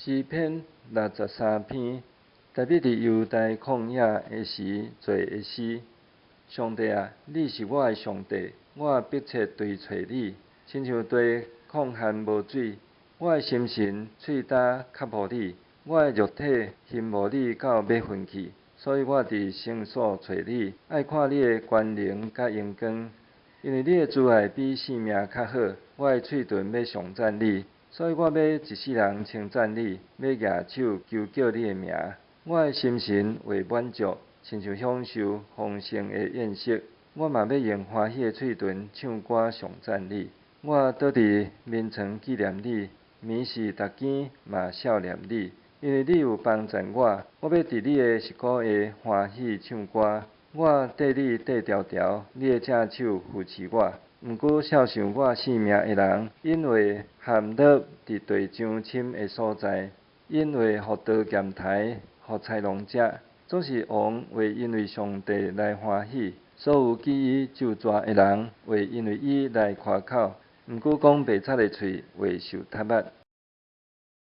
詩篇63篇，大衛佇猶大曠野的時做的詩。上帝啊，你是我的上帝，我迫切追揣你，親像地曠旱無水。我的心神喙焦渴慕你，我的肉體欣慕你到欲昏去，所以我佇聖所揣你，愛看你的權能佮榮光。因為你的慈愛比性命較好，我的喙唇欲頌讚你。所以我欲一世人稱讚你，欲舉手求叫你的名。我的心神會滿足，親像享受豐盛的宴席。我嘛欲用歡喜的喙唇唱歌頌讚你。我倒佇眠床紀念你，暝時逐更嘛數念你，因為你有幫贊我，我欲佇你的實鼓下歡喜唱歌。我綴你綴牢牢，你的正手扶持我。毋過肖想我性命的人，𪜶會陷落佇地上深的所在，𪜶會予刀劍刣，予豺狼食。總是王會因為上帝來歡喜，所有記伊咒詛的人會因為伊來誇口。毋過講白賊的喙會受窒剌。